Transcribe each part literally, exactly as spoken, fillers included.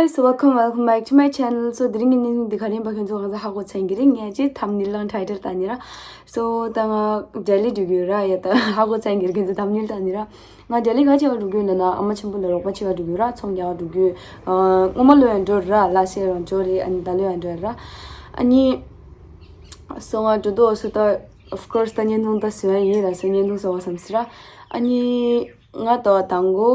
So welcome, welcome back to my channel. So དེ་རིང་གི་བརྙན་ཐུང་འདི་ག་རེ་ཡིན་པ་ཁྱེད་ཚོ་གང་ཚ་ཧ་གོ་ཚར་གྱི་རེད། ངས་ཅིག་ཐམ་ནིལ་ལང་ཊའི་ཊལ་ལྟ་ནི་ར། So ད་ང་ལྡི་ལི་འགྲོ་གི་ཡོད་ར་ཡ། ད་ཧ་གོ་ཚར་གྱི་རེད། ཁྱེད་ཚོ་ཐམ་ནིལ་ལྟ་ནི་ར། ང་ལྡི་ལི་ག་བྱེད་པ་འགྲོ་གི་ཡོད་ལབ་ན། ཨ་མ་ཆེན་པོ་ལ་རོགས་པ་བྱེད་པ་འགྲོ་གི་ཡོད་ར། ཚོང་རྒྱག་པ་འགྲོ་གི་ཡོད། ཨ་སྔོན་མ་ལོ་ཡང་འགྲོ་ར། ལ་སེ་ཡང་འགྲོ་རེད། ཨ་ནི་ད་ལོ་ཡང་འགྲོ་ར། ཨ་ནི། སོ་ང་འགྲོ་དོ་སོ་ད། Of course ད་བརྙན་ཐུང་ད་བཟོ་ཡ་ཡིན་ར། སོ་བརྙན་ཐུང་བཟོ་བ་བསམ་སི་ར། ཨ་ནི་ང་ད་དང་གོ་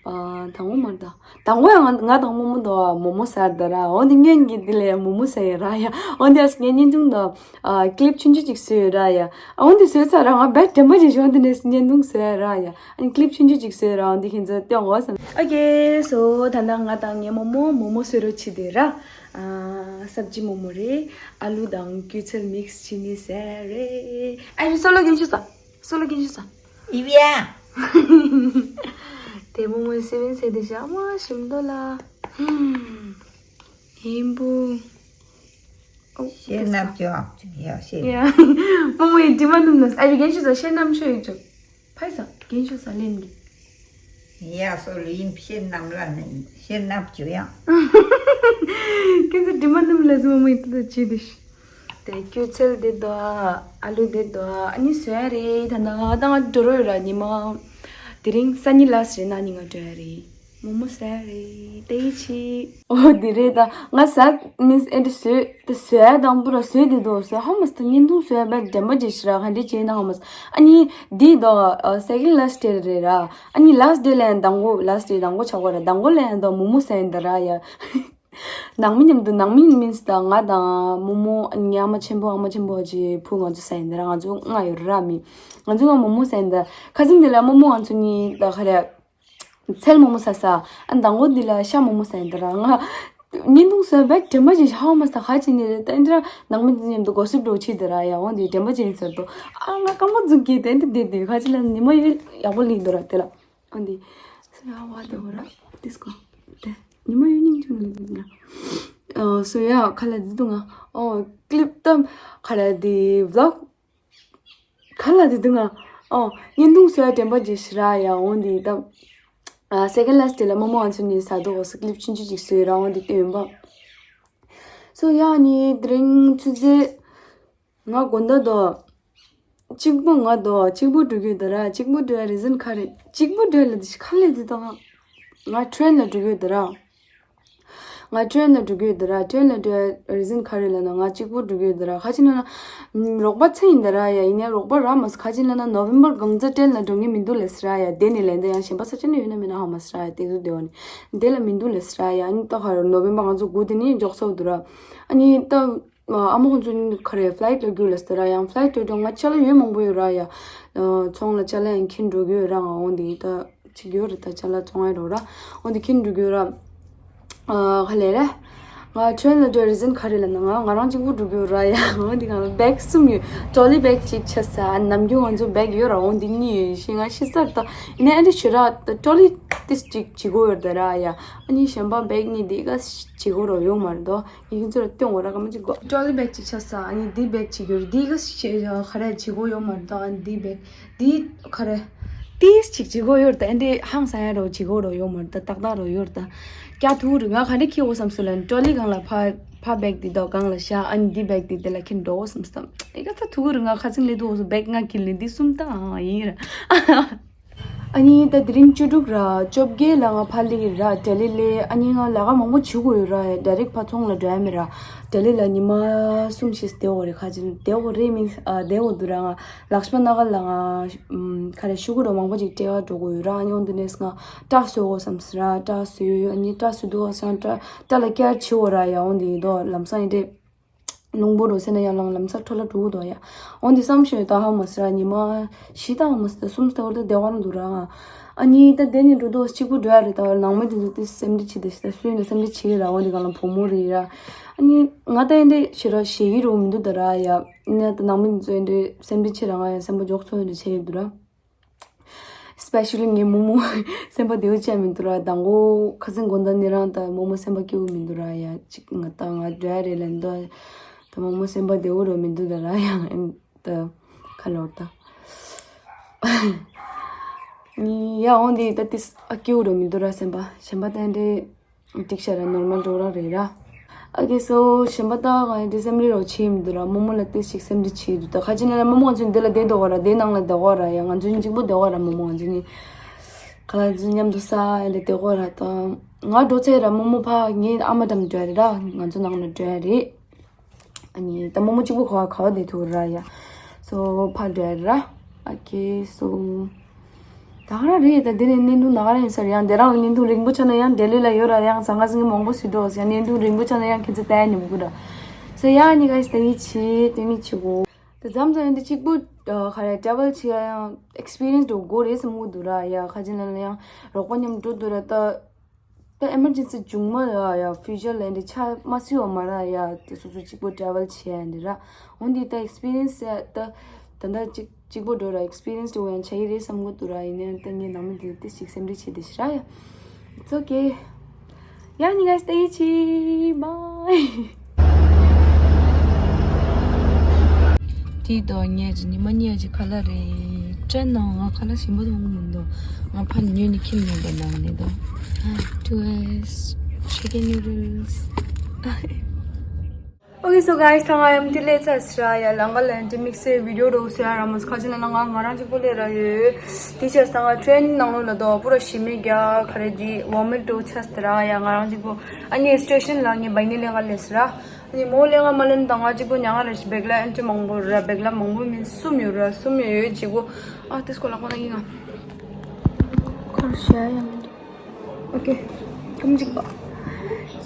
ཨ་དང་གོ་མ་རེད་ད། དང་གོ་ཡང་ང་ང་དང་མོ་མོ་ད་མོ་མོ་ཟ་ཡི་ད་ར། འོ་འདི་སྔོན་གྱི་འདི་ལས་མོ་མོ་ཟ་ཡི་ར་ཡ། འོ་འདི་ཨ་སི་ངས་བརྙན་ཐུང་ད་ཨ་ཀི་ལིབ་ཆུང་ཆུང་ཅིག་བཟོས་ཡོད་ར་ཡ། ཨ་འོ་འདི་བཟོས་ཚར་ར། ང་བེད་དྲན་པ་ཅིག་ཞོན་དེ་ནས་བརྙན་ཐུང་བཟོས་ཡ་ར་ཡ། ཨ་ནི་ཀི་ལིབ་ཆུང་ཆུང་ཅིག་བཟོས་ར། འོ་འདི་ཁྱེད་ཚོ་སྟོན་དགོས་བསམ། Okay so ད་ལྟ་ང་དང་ངའི་མོ་མོ་མོ་མོ་བཟོས་རོགས་བྱེད་དེ་ར། ཨ་སབ་ཇི་མོ་མོ་རེད། ཨ་ལུ་དང་སྐྱོ་ཚལ་མིག་སི་བྱས་ནི་ཟེར་རེད། ཨ་ཡུ་སོ་ལོ་རྒན་ཤོས་ས། སོ་ལོ་རྒན་ཤོས་ས། ཨི་བི་ཡ། དེ་མོ་མོའི་སེ་བན་སེ་དེ་ཤ་མ་ཞིམ་དོ་ལ། ཧིམ་པུ། ཤེས་ནམ་ཅོ་ཡ་ཤེས། ཡ། མོ་མོ་ཡི་དྲི་མ་ནུམ་ལ། ཨ་ཡུ་རྒན་ཤོས་ས་ཤེས་ནམ་ཤོས་ཡི་ཅོ། ཕའི་ས་རྒན་ཤོས་ས་ལེན་གི། ཡ་སོ་ལིན་ཕྱེ་རྣམས་ལ་ནི་ཕྱེ་རྣམས་བཅུ་ཡང་། ཁྱེད་ཚོ་དྲི་མ་རྣམས་ལ་ཟུང་མི་ཏི་ཏི་བྱེད་དེ་ཤི། དེ་སྐྱོ་ཚལ་དེ་དོ། ཨ་ལུ་དེ་དོ། ཨ་ནི་བཟོ་ཡ་རེད། ད་ནང་ད་ང་འགྲོ་རོགས་ར་ཉི་མ། དེ་རིང་སང་ཉིན་ལ་སི་རེད། ན་ནི་ང་འགྲོ་ཡ་རེད། མོ་མོ་ཟ་ཡ་རེད། དེ་ཡི་ཆི། ཨོ་དེ་རེད་ད། ང་ཟ་མིན་ཨེ་འདྲ་བཟོས་དེ་བཟོ་ཡ་དང་པོ་ར་བཟོས་དེ་དོ་བཟོ་ཧ་མ་སི་ད་བརྙན་ཐུང་བཟོ་ཡ་བས་དྲན་པ་ཅིག་ཤི་ར། ག་འདྲ་བྱས་ན་ཧ་མ་སི། ཨ་ནི་འདི་དོ་སེ་ཀེན་ཌི་ལ་སི་ཊི་ཌེ་རེད་ར། ཨ་ནི་ལ་སི་ཊི་ཌེ་ལ་ཡང་དང་པོ་ལ་སི་ཊི་ཌེ་དང་པོ་ཆགས་པ་ར། དང་པོ་ལ་ཡང་དོ་མོ་མོ་ཟ་ཡིན་ད་ར་ཡ། ནང་མི་མཉམ་དུ། ནང་མི་མིན་སི་ད་ང་དང་མོ་མོ། ཨ་ནི་ཨ་མ་ཆེན་པོ། ཨ་མ་ཆེན་པོ་ཅི་བུ་ང་ཚོ་ཟ་ཡིན་ད་ར། ང་ཚོ་ལྔ་ཡོད་ར་མི། ང་ཚོ་ལྔ་མོ་མོ་ཟ་ཡིན་ད། ཁ་སང་དེ་ལ་མོ་མོ་ང་ཚོ་གཉིས་ད་ག་རེ། ཚལ་མོ་མོ་ཟ་ས། ཨ་ནི་དང་པོ་འདི་ལ་ཤ་མོ་མོ་ཟ་ཡིན་ད་ར། ང་བརྙན་ཐུང་བཟོས་བས་དྲན་པ་ཅིག་ཧ་མ་སི་ད་ག་ཅི་ནི་རེད། ད་འདི་ར་ནང་མི་འདི་མཉམ་དུ་གོ་སིབ་འགྲོ་ཆི་དེ་ར་ཡ། འོ་འདི་དྲན་པ་ཅིག་ཟེར་དོ། ཨ་ང་རྐང་པ་འཛུགས་ཀྱི་དེ་འདི་དེ་དེ་ག་ཅི་ལ་ཉི་མ་ཡོད་ཡག་པོ་ལིག་དོ་ར་དེ་ལ། ཨ་འདི་སོ་ཡ་བ་དེ་འོ་ར་དིས་ཀོ་དེ་ཉི་མ་ཡོད་སྙིང་རྗེ་མ་ལིག་དོ་ར། ཨ་སོ་ཡ་ཁ་ལ་འདི་དུ་ང་ཨོ་ཀི་ལིབ་ཏམ་ཁ་ལ་འདི་བི་ལོག་ག་ལ་དེ་དུང་ང་། ཨོ། བརྙན་ཐུང་བཟོ་ཡ་དྲན་པ་བརྗེད་ཤི་ར་ཡ། འོ་འདི་ད། ཨ་སེ་ཀེན་ཌི་ལ་སི་ཊི་ཌེ་ལ་མོ་མོ་ང་ཚོ་གཉིས་ཟ་དོ་གོ་སི་ཀི་ལིབ་ཆུང་ཆུང་ཅིག་བཟོས་ར། འོ་འདི་སྟོན་པ། སོ་ཡ་ནི་དེ་རིང་ཆུ་ཚོད། ང་དགོང་དག་དོ། གཅིག་པོ་ང་དོ་གཅིག་པོ་འགྲོ་གི་ཡོད་ད་ར། གཅིག་པོ་འགྲོ་ཡ་རི་ཛན་ག་རེ། གཅིག་པོ་འགྲོ་ཡ་ལ་དེ་ཤི་ཁ་ལེ་དེ་དོ་ང་། ང་ཊི་རེན་ལ་འགྲོ་གི་ཡོད་ད་ར། ང་ཊི་རེན་ལ་འགྲོ་གི་ཡོད་ད་ར། ཊི་རེན་ལ་འགྲོ་ཡ་རི་ཛན་ག་རེ་ལབ་ན་ང་གཅིག་པོ་འགྲོ་གི་ཡོད་ད་ར། ག་ཅི་ལབ་ན། རོགས་པ་ཚེ་ཡིན་ད་ར་ཡ། ཡིན་ཡ་རོགས་པ་རག་མ་སོང་། ག་ཅི་ལབ་ན་ནོ་བེམ་བར་གང་ཚ་ཊི་རེན་ལ་འགྲོ་ངེས་མི་འདུག་ལབ་སི་ར་ཡ། དེ་ནས་ལན་ད་ཡང་གཞན་པ་ས་ཆ་ནས་ཡོད་ན་མེད་ན་ཧ་མ་སི་ར་ཡ། དེ་ཚོ་དེ་བ་ནི་དེ་ལ་མི་འདུག་ལབ་སི་ར་ཡ། ཨ་ནི་ད་ག་རེ་ནོ་བེམ་བར་ང་ཚོ་དགུ་དེ་ནས་འཇོག་ས་འདུག་ར། ཨ་ནི་ད། ཨ་མ་ཁོང་ཚོ་ག་རེ་ཕ་ལའེ་ཊི་ལ་རྒྱུགས་ལ་སྟེ་ར། ཡང་ཕ་ལའེ་ཊི་འགྲོ་ང་ཅ་ལག་ཡོད་མང་པོ་ཡོད་ར་ཡ། ཚོང་ལ་ཅ་ལག་ཡང་འཁྱེར་འགྲོ་གི་ཡོད་ར། ང་འོ་འདི་ད་ཅིག་ཡོད་རེད་ད། ཅ་ལག་ཚོང་ཡ་འགྲོ་ར། འོ་འདི་འཁྱེར་འགྲོ་གི་ཡོད་ར། ཨ་ག་ལེ་རེད། ང་ཊི་རེན་ལ་འགྲོ་རི་ཛན་ག་རེ་ལབ་ན་ང་ང་རང་གཅིག་པུ་འགྲོ་གི་ཡོད་ར་ཡ། འོ་འདི་ང་ལ་བེག་གསུམ་ཡོད། ཊོ་ལི་བེག་གཅིག་ཆ་ས། ནམ་རྒྱུན་ང་ཚོ་བེག་ཡོད་ར། འོ་འདི་གཉིས་ཡོད་ཤི་ང་ཤི་ས་རེད་ད། ཡིན་ན་ཨ་འདྲ་ཞུ་ར་ད། ཊོ་ལི་ཏིས་གཅིག་བྱེད་དགོས་ཡོད་ད་ར་ཡ། ཨ་ནི་གཞན་པ་བེག་གཉིས་འདི་ག་བྱེད་དགོས་ར་ཡོད་མ་རེད་དོ། ཡིན་ཚོད་སྟོན་འོ་ར་ག་མ་ཅིག་གོ། ཊོ་ལི་བེག་ཅིག་ཆ་ས། ཨ་ནི་འདི་བེག་ཅིག་ཡོད་རེད། འདི་ག་ཞེ་ག་རེ་བྱེད་དགོས་ཡོད་མ་རེད་ད། ཨ་ནི་འདི་བེག་འདི་ག་རེ་ཏིས་ཅིག་བྱེད་དགོས་ཡོད་རེད་ད། ཨ་འདི་ཧང་སང་ཡ་རོ་བྱེད་དགོས་རོ་ཡོད་མ་རེད་ད། ཏག་ཏག་རོ་ཡོད་རེད་ད། ཀྱ་ཐུག་རེད། ང་ག་འདྲ་ཁྱེར་འོ་བསམ་སོང་ལ། ཊོ་ལི་སྒང་ལ་ཕ་ཕ་བེག་འདི་དོ་སྒང་ལ་བཞག་ཨ་ནི་འདི་བེག་འདི་དེ་ལ་འཁྱེར་འགྲོ་འོ་བསམ་སོང་། ཨེ་ག་ས་ཐུག་རེད། ང་ཁ་སང་ལས་དུ་འོ་སོང་བེག་ང་ཁྱེར་ལེ་འདི་གསུམ་ད་ཨ་ཡིན་ར། ཨ་ནི་ད་དེ་རིང་བཅུ་དྲུག་ར། བཅོ་བརྒྱད་ལ་ང་ཕར་སླེབས་ཀྱི་ར། ལྡི་ལི་ལ། ཨ་ནི་ང་ལས་ཀ་མང་པོ་བྱེད་དགོས་ཡོད་ར། ཌའི་རེག་ཕར་ཚོང་ལ་འགྲོ་ཡ་མེད་ར། ལྡི་ལི་ལ་ཉི་མ་གསུམ་བཞི་བསྡད་དགོས་རེད། ཁ་ཅིག་བསྡད་དགོས་རེད་མིན་ཨ་བསྡད་དགོས་འདུག་ར། ང་ལག་པ་སྣ་ཁ་ལ་ང་ཨམ་ག་རེ་ཤུ་གུ་རོ་མང་པོ་ཅིག་སྤྲད་ག་འགྲོ་དགོས་ཡོད་ར། ཨ་ནི་འོ་འདི་ནས་ང་སྐྲ་བཟོ་དགོས་བསམ་སོང་ར། སྐྲ་བཟོས། ཨ་ནི་སྐྲ་བཟོས་འདུག་ཨ་སང་སྐྲ་སྐྲ་ལ་ཀེར་བྱེད་དགོས་ར་ཡ། འོ་འདི་ཡིན་དོ་ལམ་སང་ཡིན་དེ། རླུང་བུ་རུ་སེ་ན་ཡར་ལངས་ལམ་སང་འཕྲོ་བརླག་འགྲོ་གི་འདུག་ཡ། འོན་ཏེ་བསམ་ཤེས་ད་ཧ་མ་སི་ར། ཉི་མ་བཞི་དང་མ་སི་ད་གསུམ་སྟེ་བར་དུ་བདེ་བ་རུ་འདུག་ར། ཨ་ནི་ད་དེ་ནས་འགྲོ་དུས་གཅིག་པུ་འགྲོ་ཡ་རེད། ད་ནང་མི་དེ་ཚོ་དེ་སེམས་ཁྲལ་བྱེད་དེ་ཤི་ད་སུས་ནས་སེམས་ཁྲལ་བྱེད་ཀྱི་ར། འོན་ཏེ་གང་ལ་བུ་མོ་རེད་ར། ཨ་ནི་ང་ད་ཡིན་དེ་ཤི་ར་ཞེ་གི་རུ་མི་འདུག་ད་ར་ཡ། ཨ་ནི་ད་ནང་མི་དེ་ཚོ་ཡིན་དེ་སེམས་ཁྲལ་བྱེད་ར། ང་ཡང་སེམས་པ་འཇོག་ཚོད་ཡིན་དེ་བྱེད་ཀྱི་འདུག་ར། Especially ངའི་མོ་མོ་སེམས་པ་བདེ་བོ་ཅན་མི་འདུག་ར། དང་པོ་ཁ་སང་དགོང་དག་ནི་རང་ད་མོ་མོ་སེམས་པ་སྐྱིད་པོ་མི་འདུག་ར་ཡ། ཅིག་ང་ད་ང་འགྲོ་ཡ་རེད་ལབ་འདུག་ད་མོ་མོ་སེམས་པ་བདེ་བོ་རུ་མི་འདུག་ད་ར་ཡ། ད་ཁ་ལོར་ད་ཡ་འོང་དེ་ད་ཏིས་ཨ་སྐྱིད་པོ་རུ་མི་འདུག་ར། སེམས་པ་གཞན་པ་ད་འདྲེ། ཡ། ཏིག་ཤ་ར་ནོར་མལ་འགྲོ་རང་རེད་ར། ཨ་ཀེ་སོ་གཞན་པ་ད་ང་ཡི་ཌི་སེམ་བྷར་རོ་ཆེ་མི་འདུག་ར། རྨོ་མོ་ལ་ཏིག་ཞིག་སེམས་འདྲི་ཆེ་འདུག་ད་ཁ་ཅིག་ན་ལ་རྨོ་མོ་ང་ཚོ་འདི་ལ་བསྡད་འདུག་གོ་ར། འདི་ནང་ལ་བསྡད་གོ་ར། ཡ་ང་ཚོ་གཅིག་པོ་བསྡད་གོ་ར། རྨོ་མོ་ང་ཚོ་གཉིས་ཁ་ལ་ཚོ་མཉམ་དུ་ས་ཡ་ལ་བསྡད་གོ་ར། ད་ང་འགྲོ་ཚེ་ར་རྨོ་མོ་ཕ་ངའི་ཨ་མ་འགྲམ་འགྲོ་ཡ་རེད་ར། ང་ཚོ་ནང་ལ་འགྲོ་ཡ་རེད། ཨ་ནི་ད་རྨོ་མོ་གཅིག་པུ་ག་ག་བ་བསྡད་ཐུབ་ར་ཡ། སོ་ཕ་འགྲོ་ཡ་ར། ཨ་ཀེ་སོ། ད་ག་ར་རེད། ད་འདི་ནས་བརྙན་ཐུང་ན་ག་ར་ཡིན་ས་རེད། ཡང་འདི་རང་ལ་བརྙན་ཐུང་རིང་པོ་ཆགས་ན་ཡང་ལྡི་ལི་ལ་ཡོད་ར། ཡང་ཟང་ངེ་ཟིང་ངེ་མང་པོ་སུ་འགྲོ་ཟེར། ཡང་བརྙན་ཐུང་རིང་པོ་ཆགས་ན་ཡང་ཁྱེད་ཚོ་ལྟ་ཡ་ཉེ་པོ་གི་ར། སོ་ཡ་ཨ་ནི་ག་ཞིག་ད་ཡིད་ཆེས་དེ་མི་ཆེ་གོ། ད་མཚམས་མཚམས་ཡང་འདི་གཅིག་པུ་ག་རེ་ཊ་རེ་ཝལ་བྱེད་ཡ་ཡང་ཨེག་སི་པི་རི་ཡན་སི་འགྲོ་དགོས་རེད་བསམ་གི་འདུག་ར། ཡ་ཁ་ཅིག་ན་ལ་ཡང་རོགས་པ་མཉམ་འགྲོ་འདུག་ར། ད་ད་ཨེ་མར་ཇེན་སི་བྱུང་མ་ར་ཡ། ཕིའུ་ཅར་ལ་འདི་ཆ་མ་སྲིད་པ་མ་ར་ཡ། དེ་སོ་སོ་གཅིག་པོ་ཊ་རེ་ཝལ་བྱེད་ཡ་འདི་ར། འོན་ཏེ་ད་ཨེག་སི་པི་རི་ཡན་སི་ད་ད་ད་གཅིག་གཅིག་པོ་འགྲོ་ར། ཨེག་སི་པི་རི་ཡན་སི་འདྲ་བོ་ཡང་ཆགས་ཀྱི་རེད་བསམ་གི་འདུག་ར། ཡིན་ནའང་ད་ངས་ནང་མི་འདི་ཏིག་ཞིག་སེམས་ཁྲལ་བྱེད་དེ་ཤི་ར་ཡ། It's okay. ཡ་ནི་ག་ཞིག་ད་ཡིད་ཆེས། བཱའི། དེ་དོ་ངས་ཀྱི་ཉི་མ་གཉིས་ཀྱི་ཁ་ལག་རེད། དྲན་ནང་ང་ཁ་ལག་ཞིམ་པོ་མཐོང་གི་མི་འདུག་ང་ཕར་ཉོས་ནས་ཁྱེར་ཡོང་པ་ནང་ནས་དོ། Two S chicken noodles. Okay, so guys, ད་ང་ཡང་དེ་སླེབས་ཚར་ཟེར་ར་ཡ། ལམ་ཁ་ལ་ཡང་དེ་དམིགས་བསལ་བི་ཌི་ཡོ་འདྲ་བོ་བཟོ་ཡ་རག་མ་སོང་། ཁ་ཅིག་ན་ལ་ང་ང་རང་གཅིག་པོ་སླེབས་ར་ཡོད། དེ་བྱས་ཙང་ང་ཊེན་ནང་ལོགས་ལ་དོ་པུ་ར་ཞི་མི་རྒྱག་ག་རེ་དེ་ཝོ་མིཊ་འདྲ་བོ་ཆགས་ཟེར་ར་ཡ། ང་རང་གཅིག་པོ། ཨ་ནི་སི་ཊེ་ཤན་ལ་ངས་བའི་ནི་ལེན་ག་སླེབས་ཟེར་ར། ཨ་ནི་མོ་ལེན་ག་མ་ལེན་དང་ང་གཅིག་པོ་ཉལ་ག་ར་ཞིག་བེག་ལ་ཨེམ་ཊི་མང་པོ་ར། བེག་ལ་མང་པོ་མིན་གསུམ་ཡོད་ར། གསུམ་ཡོད་ཡོད་གཅིག་པོ། ཨ་དེ་སྐོར་ལ་ཁོ་ན་ཡིན་ང་། ཁོར་ཤ་ཡང་། ཨོ་ཀེ། ཀུམ་གཅིག་པ།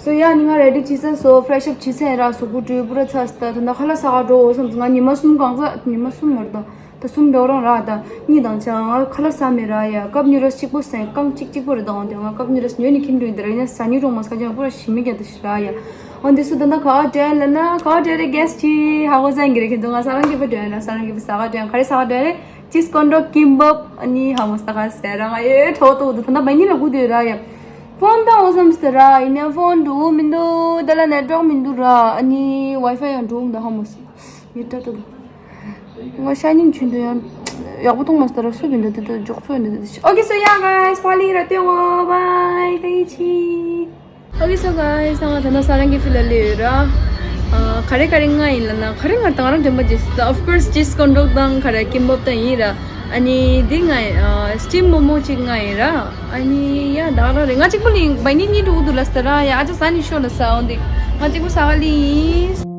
སོ་ཡ་ནི་ང་རེ་ཌི་བྱས་ཚར་སོང་། ཕེ་རེ་ཤི་ཨབ་བྱས་ཚར་ར། གཟུགས་པོ་དྲོད་པོ་ར་ཚ་སྟ། ད་ནི་ཁ་ལག་ཟ་ག་འགྲོ་འོ་བསམ་སོང་། ང་ཉི་མ་གསུམ་གང་ཚ་ཉི་མ་གསུམ་མ་རེད་ད། ད་གསུམ་འགྲོ་རང་ར། ད་གཉིས་དང་ཆ་ང་ཁ་ལག་ཟ་མེད་ར་ཡ། ཀབ་ནུ་ཌལ་སི་གཅིག་པོ་ཟ། རྐང་གཅིག་གཅིག་པོ་རེད་ད། འོན་ཏེ་ང་ཀབ་ནུ་ཌལ་སི་ཉོས་ནས་ཁྱེར་འགྲོ་ཡིན། དེ་ར་ཡིན་ན་ཟ་ནི་རོང་མ་ཟ་ག་ཅང་པུ་ར་ཞི་མི་རྒྱག་ད་ཤི་ར་ཡ། འོན་ཏེ་སུ་ད་ནི་ག་བ་འགྲོ་ཡིན་ལ་ན་ག་བ་འགྲོ་རེད། གེ་སི་ཅི་ཧ་གོ་ས་ཡིན་གི་རེད། ཁྱེད་ཚོ་ང་ས་རང་གི་པ་འགྲོ་ཡིན་ར། ས་རང་གི་པ་ཟ་ག་འགྲོ་ཡིན། ག་རེ་ཟ་ག་འགྲོ་རེད། ཅིས་ཀོན་ཌོག་ཀིམ་བབ། ཨ་ནི་ཧ་མོ་ས་ག་ཟེར་ར། ང་ཡོད་ཐོག་ཏུ་འདུག་ད་ལྟ་མ་ཉིན་ལ་སྒུག་དུས་ར་ཡ། ཕོན་བཏང་འོ་བསམ་སྟེ་ར། ཡིན་ནའི་ཕོན་འགྲོ་མི་འདུག་ད་ལ་ནེཊ་ཝརཀ་མི་འདུག་ར། ཨ་ནི་ཝའི་ཕའི་ཡང་འགྲོ་མི་འདུག་ཧ་མོ་ས། ཡིད་སྐྲག་ཏུ་འདུག་ང་ཤ་ཉིན་ཆུན་དུ་ཡང་ཡག་པོ་མཐོང་མ་སྟེ་ར། སུ་བིན་འདུག་དེ་དུ་འཇོག་ཚོད་འདུག་དེ་དུ། Okay, so yeah, guys, ཕ་ལི་ར་ཏེ་ཝ་བའི་ཏེ་ཆི། Okay, so guys, ང་ད་ནང་ས་རང་གི་ཕི་ལ་ལེ་ཡོད་ར། ཨ་ག་རེ་ག་རེ་ང་ཡིན་ལ་ན། ག་རེ་ང་དང་རང་འདྲེན་པ་ཇིས། Of course, ཅིས་ཀོན་ཌོག་དང་ག་རེ་ཀིམ་བབ་དང་ཡིན་ར། ཨ་ནི་འདི་ང་ཨ་སི་ཊིམ་མོ་མོ་ཅིག་ང་ཡིན་ར། ཨ་ནི་ཡ་ད་ར་རེ་ང་གཅིག་པུ་ལི་བའི་ནི་གཉིས་འགྲོ་འདུག་ལ་ས་ར། ཡ་ཨ་ཅག་ས་ནི་ཤོ་ལ་ས། འོན་ཏེ་ང་གཅིག་པུ་ས་ག་ལི་ཡིན།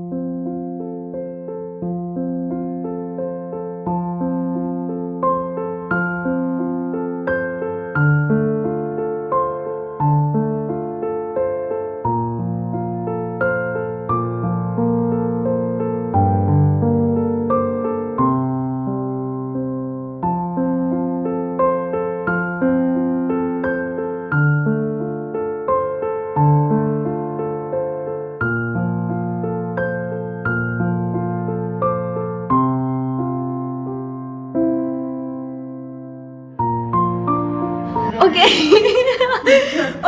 Okay.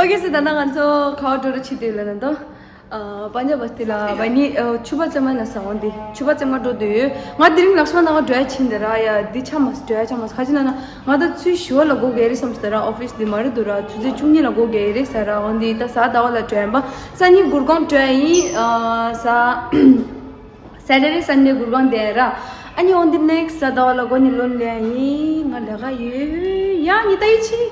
Okay, so ད་ནང་ང་ཚོ་ག་བ་འགྲོ་རུ་ཆི་དེ་ལ་ན་དོ། ཨ་པན་ཇབ་བ་སྟི་ལ་བའི་ནི་ཨ་ཕྱུ་པ་ཙེ་མ་ན་ས་འོན་ཏེ་ཕྱུ་པ་ཙེ་མ་འགྲོ་དུས་ཡོད། ང་དེ་རིང་ལག་ཤ་ནང་འགྲོ་ཡ་ཕྱིན་དེ་ར་ཡ། འདི་ཆ་མ་འགྲོ་ཡ་ཆ་མ་ཁ་ཅིག་ན་ན་ང་ད་ཚུལ་ཞི་བ་ལ་སྒོ་གས་རེད་བསམ་སྟེ་ར། ཨོ་ཕིས་འདི་མ་རེད་འདུག་ར། ཆུ་ཚོད་བཅུ་གཉིས་ལ་སྒོ་གས་རེད་ས་ར། འོན་ཏེ་ད་ས་ཟླ་བ་ལ་འགྲོ་ཡ་ཡིན་པ། ས་ཉིན་གུར་གོང་འགྲོ་ཡ་ཡིན། ཨ་ས། Saturday Sunday གུར་གང་དེ་ར། ཨ་ནི་on the next ཟླ་བ་ལ་གོ་ནི་ལོན་ལེ་ཡིན། ང་ལས་ཀ་ཡོད་ཡ་ནི་ད་ཡི་ཆི།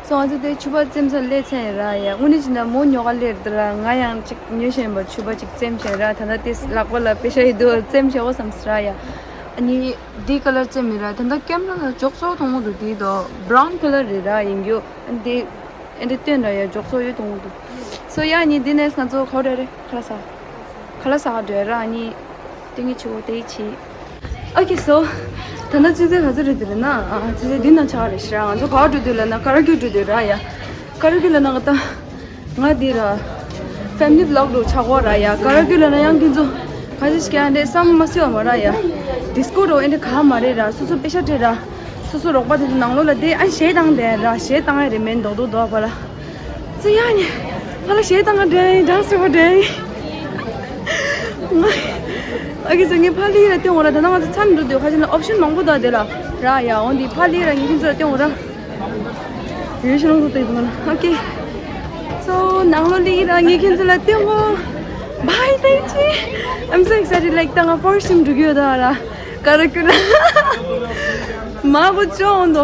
སོང་ང་ཚོ་དེ་ཕྱུ་པ་ཙེམ་ས་ལེ་ཚན་ར་ཡ། དངོས་གནས་བྱས་ན་མོ་ཉོ་ག་ལེར་དེ་ར། ང་ཡང་ཅིག་ཉོ་ཤེས་པ་ཕྱུ་པ་ཅིག་ཙེམ་ཤེས་ར། ད་ལྟ་དེ་ལག་པ་ལ་པེ་ཤ་ཡི་དུ་ཙེམ་ཤེས་འོ་བསམ་སི་ར་ཡ། ཨ་ནི་དེ་ཀ་ལར་ཙེམ་མི་ར། ད་ལྟ་ཀེམ་ར་ལ་འཇོག་སོ་མཐོང་མོ་འདུག་དེ་དོ་བྷ་རའུན་ཀ་ལར་རེད་ར། ཡིན་རྒྱུ་ཨ་ནི་དེ། ཨེ་འདྲ་སྟོན་ར་ཡ་འཇོག་ཚོགས་ཡོད་དུང་དུ། སོ་ཡ་ནི་འདི་ནས་ང་ཚོ་ག་བ་འགྲོ་རེད། ཁ་ལག་ཟ། ཁ་ལག་ཟ་ག་འགྲོ་ར། ཨ་ནི་ཏིང་ངེ་ཆུ་བོ་དེ་ཡི་ཆི། Okay, so ད་ནང་ཆུ་ཚོད་ག་ཚོད་རེད་དེ་ལ་ན། ཨ་ཆུ་ཚོད་འདི་ན་ཆགས་རེད་ཤི་ར། ང་ཚོ་ག་བ་འགྲོ་དུས་ལ་ན་ཀ་ར་ཀི་འགྲོ་དུས་ར་ཡ། ཀ་ར་ཀི་ལ་ན་ང་ད་ང་འདི་ར་ཕེ་མི་ལི་བི་ལོག་འགྲོ་ཆགས་གོ་ར་ཡ། ཀ་ར་ཀི་ལ་ན་ཡང་ཁྱེད་ཚོ་ག་ཚོད་ཤི་ཀ་འདྲེ་བསམ་མ་སི་བ་མ་ར་ཡ། ཌི་སི་ཀོ་འགྲོ་ཨེ་འདྲེ་ག་མ་རེད་ར། སོ་སོ་པེ་ཤ་སྤྲད་ར། སོ་སོ་རོགས་པ་དེ་ཚོ་ནང་ལོགས་ལ་བསྡད། ཨ་གཞས་བཏང་བསྡད་ར། གཞས་བཏང་ཡ་རེད་མེད་མདོག་མདོག་འདུག་ཨ་ཕ་ལ། ཚེ་ཡ་ནི་ཕ་ལ་གཞས་བཏང་ག་འགྲོ་ཡིན། ཌན་སི་བྱེད་པ་འགྲོ་ཡིན། ང་ཨ་གི་ཚོ་ངས་ཕ་ལི་ར་སྟོན་འོ་ར། ད་ནང་ང་ཚོ་མཚམས་འགྲོ་དུས་ཁ་ཅིག་ན་ཨོབ་ཤན་མང་པོ་འདུག་དེ་ལ་ར་ཡ། འོན་ཏེ་ཕ་ལི་ར་ངས་ཁྱེད་ཚོ་ལ་སྟོན་འོ་ར། ཡོད་ཤི་རང་ཚོ་ལྟ་ཡི་འདུག་ང་ལ། Okay. ནང་ལོ་ལི་ར་ངེད་ཁྱེད་ཚོ་ལ་སྟོན་གོ། Bye, Daichi. I'm so excited. Like, ད་ང་first time འགྲོ་གི་ཡོད་ད་ར། ཀ་ར་ཀུ་ལ། མ་གོ་ཅོ་འོང་དོ།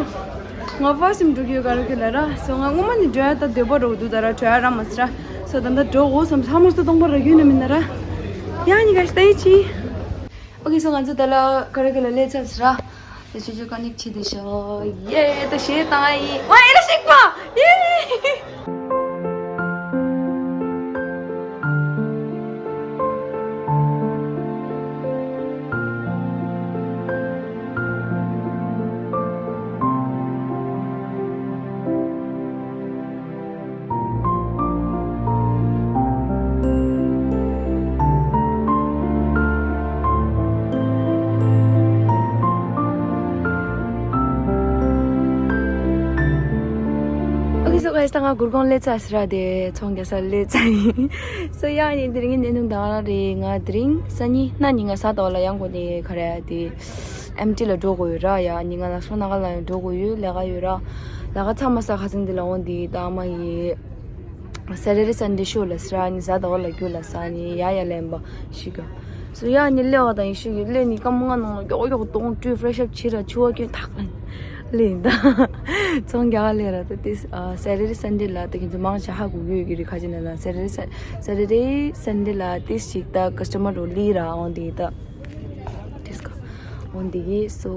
ང་first time འགྲོ་གི་ཡོད་ཀ་ར་ཀུ་ལ་ར། So ང་སྔོན་མ་ནས་འགྲོ་ཡ་ད་འདོད་པ་རོ་འདུག་ད་ར་འགྲོ་ཡ་ར་མ་སི་ར། So ད་ད་འགྲོ་གོ་བསམ་ཧ་མོ་སྟོང་པ་ར་རྒྱུན་ནས་མིན་ན་ར། ཡ་ནི་ག་Daichi. Okay, so ང་ཚོ་ད་ལ་ཀ་ར་ཀུ་ལ་སླེབས་ཚར་སི་ར། ད་ཆུ་ཆུ་ཀ་ནིག་བྱེད་དེ་ཤོག་ཡེ། ད་གཞས་བཏང་ཡིན། ཝེ་ཨེ་ལ་ཤིག་པ་ཡེ། Okay, so guys, ད་ང་གུར་གོང་སླེབས་ཚར་སི་ར། དེ་ཚོང་རྒྱག་ས་སླེབས་ཚར་ཡིན། So ཡ་ནི་དེ་རིང་གི་གནས་སྟངས་ད་རེད། ང་དེ་རིང་སང་ཉིན་གནངས་ཉིན་ང་གཟའ་ཟླ་བ་ལ་ཡང་གོ་ནས་ག་རེ་དེ་ཨེམ་ཊི་ལ་འགྲོ་དགོས་ཡོད་ར། ཡ་ཉིན་ང་ལ་སོང་ན་ག་ལ་ཡང་འགྲོ་དགོས་ཡོད། ལས་ཀ་ཡོད་ར། ལས་ཀ་ཚང་མ་ས་ཁ་སང་འདི་ལ་འོང་དེ་ད་ཨ་མ་ཡི་Saturday Sunday show ལ་སི་ར། ནི་གཟའ་ཟླ་བ་ལ་རྒྱུ་ལ་ས་ནི་ཡ་ཡ་ལེན་པ་ཤི་ག So ཡ་ནི་ལེ་བ་དང་ཡི་ཤི་གི་ལེ་ནི་ཀམ་ང་ནང་ལ་མགྱོགས་མགྱོགས་གཏོང་བཀྲུས་fresh up བྱེད་ར། ཆུ་བ་སྐྱོན་ཐག་ལེན་ལེ་ད་ཚོང་རྒྱག་ལེ་ར། ད་དེ་Saturday Sunday ལ་ད་ཁྱེད་ཚོ་མང་ཆེ་ཧ་གོ་གི་ཡོད་ཀྱི་རེད། ཁ་ཅིག་ན་ལ་Saturday Sun- Saturday Sunday ལ་དེ་ཞིག་ད་customer རོ་ལི་ར་འོང་དེ་ད། This go. འོན་ཏེ་so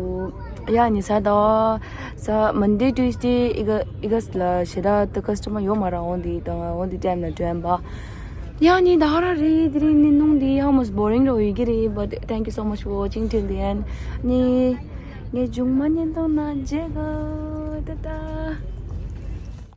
ཡ་ནི་གཟའ་ཟླ་བ་གཟའ་Monday Tuesday ཨི་ག་ཨི་ག་ལ་ཞེ་དྲག་ཏུ་customer ཡོད་མ་ར། འོན་ཏེ་དང་འོན་ཏེ་time ལ་དྲན་པ། ཡ་ནི་ད་ཧ་ར་རེད། དེ་རིང་ནི་ནུང་དེ་ཧ་མོ་boring རོ་ཡི་གི་རེད། But thank you so much for watching till the end. ནི་ངས་ཇུང་མ་ཉན་ཐང་ན་མཇལ་ག་ད་ད།